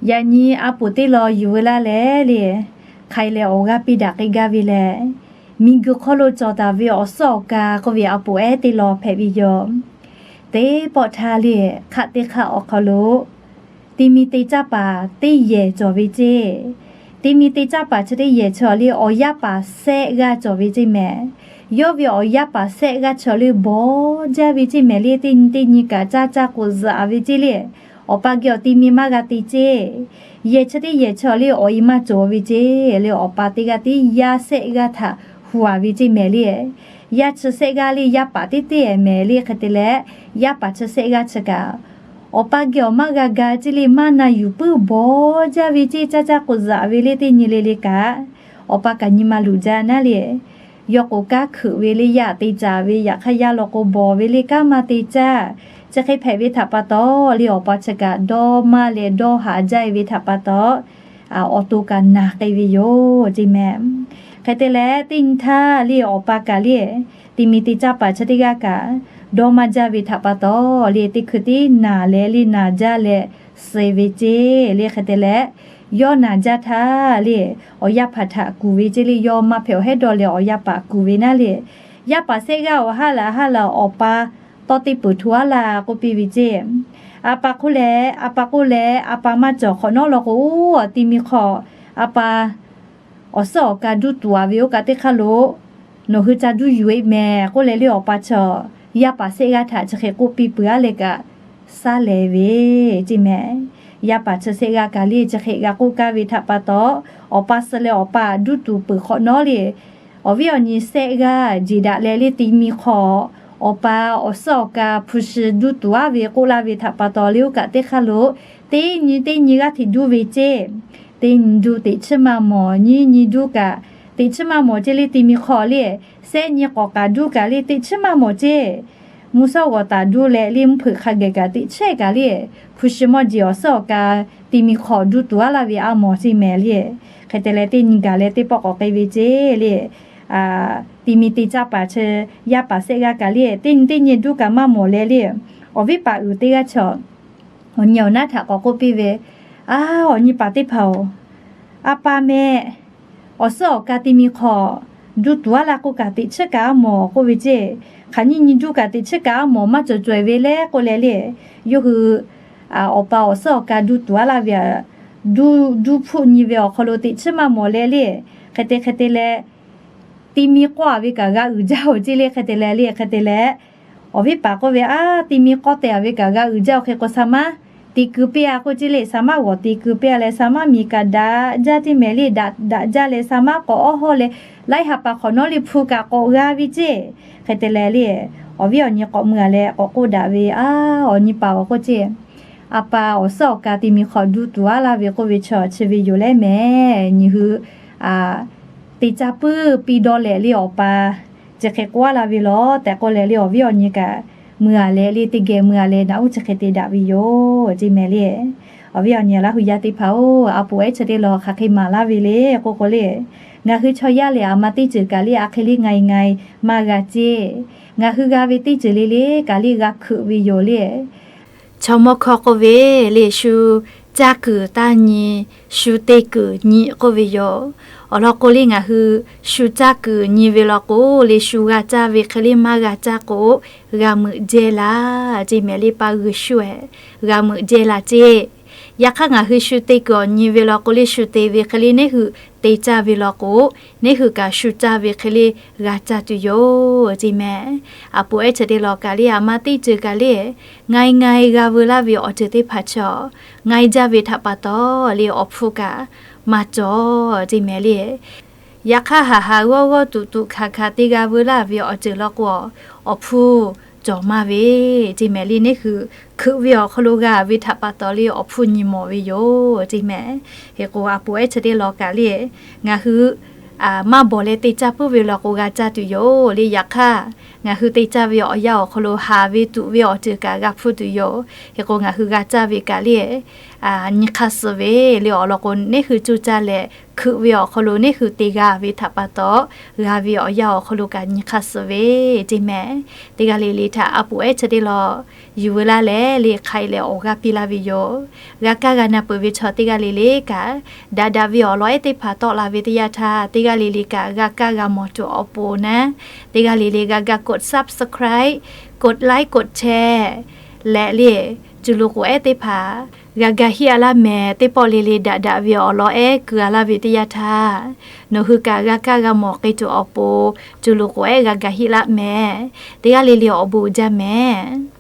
Yaꞈ nyi a poˍ teˇ lawn yuˬ veu laˇ leh le, hk'aˬ hk'e leh awˬ g'aˇ piˇ daꞈ k'ai gaˇ ve lehˬ, miˬguiˬ hk'aw lo cawˬ taˍ ve awˬ suhˉ awˬ ka k'oˆ ve a poˍ ehˉ teˇ lawn hpehꞈ ve yoˬ. Teˇ pawˆ htaˇ le, hk'aˆ teˇ hk'aˆ awˬ hk'aw lo ti mi te caˇ paˍ teˇ yehˬ cawˬ ve ceˇ. Ti mi te caˇ paˍ chi teˇ yehˬ chi awˬ le awˬ yaˇ paˍ sehˆ g'aˇ cawˬ ve ceˇ mehˍ. Yawˇ ve awˬ yaˇ paˍ sehˆ g'aˇ chi awˬ le bawˬ jaˇ ve ceˇ mehˍ le, teˇ nyi teˇ nyi kaꞈ caˇ caˇ k'oꞈ zuhꞈ ve ceˇ le. Awˬ pa geh awˬ ti mi maˇ g'a te ceˇ. Yehˬ chi teˇ yehˬ chi awˬ le awˬ e maˇ cawˬ ve ceˇ le, awˬ pa teˇ g'aˇ teˇ yaˇ sehˆ g'aˇ htaꞈ hu a ve ceˇ mehˍ le. Yaˇ chi sehˆ g'aˇ le yaˇ paˍ teˇ teˇ mehˍ le, hk'e te leh, yaˇ paˍ chi sehˆ g'aˇ chi kaꞈ awˬ pa geh awˬ maˇ g'a ga ceˇ le, maˇ na yuˬ puiˉ bawˬ jaˇ ve ceˇ, caˇ caˇ k'oꞈ zuhꞈ ve le, teˇ nyi le le kaꞈ awˬ pa kaꞈ nyi ma luˬ jaˇ naˉ le. Yawˇ k'o kanˉ hkeuꞈ ve le, yaˇ te caˍ ve, yaꞈ hk'aˇ yaˇ law k'o bawˬ ve le, kanˉ maˇ te caˇ. Chi hk'e hpehꞈ ve htaꞈ pa taw le, awˬ pa chi kaꞈ dawˇ maˇ leh dawˇ haˍ jaˇ e ve htaꞈ pa taw, awˬ to kaꞈ naˬ k'ai ve yoˬ ceˇ mehˍ. Hk'e te leh teˇ nyi htaˇ le awˬ pa kaꞈ le, ti mi te caˇ paˍ chi teˇ g'aˇ kaꞈ dawˇ maˇ jaˇ ve htaꞈ pa taw le, teˇ hkui tiˉ naˬ leh le naˬ jaˇ leh suh ve ceˇ le. Hk'e te leh yawˇ naˬ jaˇ htaˇ le, awˬ yaˇ paˍ htaꞈ kuˬ ve ceˇ le, yawˇ maˇ hpehꞈ awˬ hehˉ dawˇ leh awˬ yaˇ paˍ kuˬ ve naˉ le. Yaˇ paˍ sehˆ g'aˇ awˬ haˉ laˬ haˉ laˬ awˬ pa tawˇ teˇ peuˬ hto aˉ laˇ k'oˆ piˇ ve ceˇ. A pa k'oˆ leh, a pa k'oˆ leh, a pa maˇ cawˬ hk'awꞈ nawˉ law k'o, ti mi hk'aw a pa awˬ suhˉ awˬ ka duˇ tuˬ a ve oˇ kaꞈ teˇ hk'aˇ lo nawˬ hui ca duˇ yuˬ e mehˍ k'oˆ leh le, awˬ pa chi yaˇ paˍ sehˆ g'aˇ htaꞈ chi hk'e k'oˆ piˇ peuˬ aˉ leh kaꞈ saˉ lehˍ ve ceˇ mehˍ. Yaˇ paˍ chi sehˆ g'aˇ kaꞈ le chi hk'e g'a k'oˆ kaˇ ve htaꞈ pa taw, awˬ pa suh leh awˬ pa duˇ tuˬ peuˬ hk'awꞈ nawˉ le, awˬ viˉ awˬ nyi sehˆ g'aˇ jeˬ daꞈ leh le ti mi hk'aw awˬ pa awˬ suhˉ awˬ ka hpu shi duˇ tuˬ aˉ ve k'oˆ laˇ ve htaꞈ pa taw le, oˇ kaꞈ teˇ hk'aˇ lo teˇ nyi teˇ nyi g'aˇ hteꞈ duˇ ve ceˇ. Teˇ nyi duˇ teꞈ chiˉ maˇ mawˬ, nyiˇ nyi duˇ kaꞈ teꞈ chiˉ maˇ mawˬ ceˇ le, ti mi hk'aw le sehˆ nyi k'awꞈ k'aꞈ duˇ kaꞈ le teꞈ chiˉ maˇ mawˬ ceˇ. Mvuhˇ shawˉ g'awˬ taˍ duˇ leh le mvuhˇ hpeuꞈ hk'a geh kaꞈ teꞈ chiˉ kaꞈ le, hpu shi mawˇ jeˬ awˬ suhˉ awˬ ka ti mi hk'aw duˇ tuˬ aˉ laˇ ve a mawˬ ceˇ mehˍ le. Hk'e te leh teˇ nyi gaˬ leh teˇ pawˆ k'awꞈ k'ai ve ceˇ le. Ti mi te caˇ paˍ chi yaˇ paˍ sehˆ g'aˇ kaꞈ le teˇ nyi teˇ nyi duˇ kaꞈ maˇ mawˬ leh le, awˬ viˉ paˍ uiˍ teˇ g'aˇ chi awˬ nyi awˬ naˉ htaꞈ k'awꞈ k'oˆ piˇ ve, A, awˬ nyi paˍ teˇ hpaˍ-oˬ, a pa meh awˬ suhˉ awˬ ka ti mi hk'aw duˇ tuˬ aˉ laˇ k'oˆ kaꞈ teꞈ chiˉ kaꞈ aˉ mawˬ k'oˆ ve ceˇ. Hk'aˬ nyiˇ nyi duˇ kaꞈ teꞈ chiˉ kaꞈ aˉ mawˬ maˇ cawˬ caweh ve le k'oˆ leh le, yawˇ hui awˬ pa awˬ suhˉ awˬ ka duˇ tuˬ aˉ laˇ ve, duˇ hpfuhˆ nyi ve awˬ hk'aw lo teꞈ chiˉ maˇ mawˬ leh le, hk'e te hk'e te leh ti mi k'awˇ a ve kaꞈ g'a uiˍ jaˇ-oˬ ceˇ le. Hk'e te leh le, hk'e te leh awˬ viˉ paˍ k'oˆ ve, A, ti mi k'awˇ teh a ve kaꞈ g'a uiˍ jaˇ-oˬ, hk'e k'o sa maˉ te keu piˇ-a k'oˆ ceˇ le, sa maˉ g'awˬ te keu piˇ-a leh sa maˉ miˬ kaꞈ daꞈ jaˇ ceˇ mehˍ le, daꞈ daꞈ jaˇ leh sa maˉ k'awꞈ awˉ hawˇ leh laiˉ ha pa hk'awꞈ nawˉ le hpu kaꞈ k'awꞈ g'a ve ceˇ. Hk'e te leh le, awˬ viˉ awˬ nyi k'awꞈ mui a leh k'awꞈ k'oˆ daꞈ ve, A, awˬ nyi paˍ-oˬ k'oˆ ceˇ, a pa awˬ suhˉ awˬ ka ti mi hk'aw duˇ tuˬ aˉ laˇ ve k'oˆ ve chaw chi ve yoˬ leh mehˍ, nyi hui te caˇ puiˉ piˇ dawˇ leh le awˬ pa chi hk'e k'oˆ aˉ laˇ ve lawˬ tehꞈ k'oˆ leh le, awˬ viˉ awˬ nyi kaꞈ mui a leh le teˇ geh mui a leh naꞈ uˉ chi hk'e te daꞈ ve yoˬ ceˇ mehˍ le. Awˬ viˉ awˬ nyi Laˇ hu yaˇ teˇ hpaˍ-oˬ, a poˍ ehˉ chi teˇ lawn hk'aˬ hk'e maˍ laˇ ve le k'oˆ k'o le, ngaˬ hui chaw yaˇ lehˬ a ma teˇ ceuˬ kaꞈ le a hk'e le nga e nga e maˇ g'a ceˇ. Ngaˬ hui g'a ve teˇ ceuˬ le le kaꞈ le g'a hkeuꞈ ve yoˬ le. Chaw mawˇ hkawˇ k'oˆ ve le, shu caˇ kuiˬ taˇ nyi, shu te kuiˬ nyi k'oˆ ve yoˬ. Awˬ lawn k'o le, ngaˬ hui shu caˇ kuiˬ nyi ve law k'o le, shu g'a caˇ ve hk'e le maˇ g'a caˇ k'o, g'a meuꞈ jehˇ laˇ ceˇ mehˍ le, pa g'uiˬ shu-ehˍ g'a meuꞈ jehˇ laˇ ceˇ. Yaꞈ hk'aˇ ngaˬ hui shu te kuiˬ awˬ nyi ve law k'o le, shu te ve hk'e le neˇ hui te caˇ ve law k'o, neˇ hui kaꞈ shu caˇ ve hk'e le g'a caˇ tuˬ yoˬ ceˇ mehˍ. A poˍ ehˉ chi teˇ lawn kaꞈ le a ma teˇ ceuˬ kaꞈ le, nga e nga e g'a veu laˇ ve awˬ ceuˬ teˇ hpaˍ chaw nga e jaˇ ve htaꞈ pa taw le, awˬ hpfuhˇ kaꞈ maˇ cawˬ ceˇ mehˍ le. Yaꞈ hk'aˇ haˍ haˍ g'awˇ g'awˇ tuꞈ tuꞈ hkanˍ hkanˍ te g'a veu laˇ ve awˬ ceuˬ law k'o, awˬ hpfuhˇ cawˬ maˇ ve ceˇ mehˍ le, neˇ hui hkeuꞈ ve awˬ hk'aw lo g'a ve htaꞈ pa taw le awˬ hpfuhˇ nyi mawˬ ve yoˬ ceˇ mehˍ. Hk'e k'o a poˍ ehˉ chi teˇ lawn kaꞈ le, ngaˬ hui maˇ bawˬ leh te caˇ puiˉ ve law k'o g'a caˇ tuˬ yoˬ le. Yaꞈ hk'aˇ ngaˬ hui te caˇ ve awˬ yanˇ awˬ hk'aw lo haˍ ve tuꞈ ve awˬ ceuˬ kaꞈ g'a hpfuhˇ tuˬ yoˬ. Hk'e k'o ngaˬ hui g'a caˇ ve kaꞈ le, nyi hk'aˇ suh ve le. Awˬ lawn k'o, neˇ hui cuˇ caˇ leh hkui ve awˬ hk'aw lo neˇ hui te g'a ve htaꞈ pa taw, g'a ve awˬ yanˇ awˬ hk'aw lo kaꞈ nyi hk'aˇ suh ve ceˇ mehˍ. Teˇ g'aˇ le le htaꞈ a poˍ ehˉ chi teˇ lawˬ yuˬ veu laˇ leh le hk'ai leh awˬ g'aˇ piˇ laˇ ve yoˬ. G'a kaˇ g'a na peuˬ ve chaw teˇ g'aˇ le le kaꞈ, daꞈ daꞈ ve awˬ lawn ehˉ teˇ hpaˍ tawˆ la ve teˇ yanˇ htaˇ, teˇ g'aˇ le le kaꞈ g'a kaˇ g'a mawˬ tuˬ awˬ pon naˉ, teˇ g'aˇ le le g'a ga กด subscribe, กด like, กด share leh le, cuˬ loꞈ k'oˍ ehˉ teˇ hpaˍ g'a ga hiˆ a laˇ mehˍ. Teˇ pawˆ le le daꞈ daꞈ ve awˬ lawn ehˉ keu a laˇ ve teˇ yanˇ htaˇ, nawˬ hui kaꞈ g'a kaˇ g'a mawˬ k'ai tuˬ awˬ pon cuˬ loꞈ k'oˍ ehˉ g'a ga hiˆ laˇ mehˍ. Teˇ g'aˇ le le awˬ bon uiˍ jaˇ mehˍ.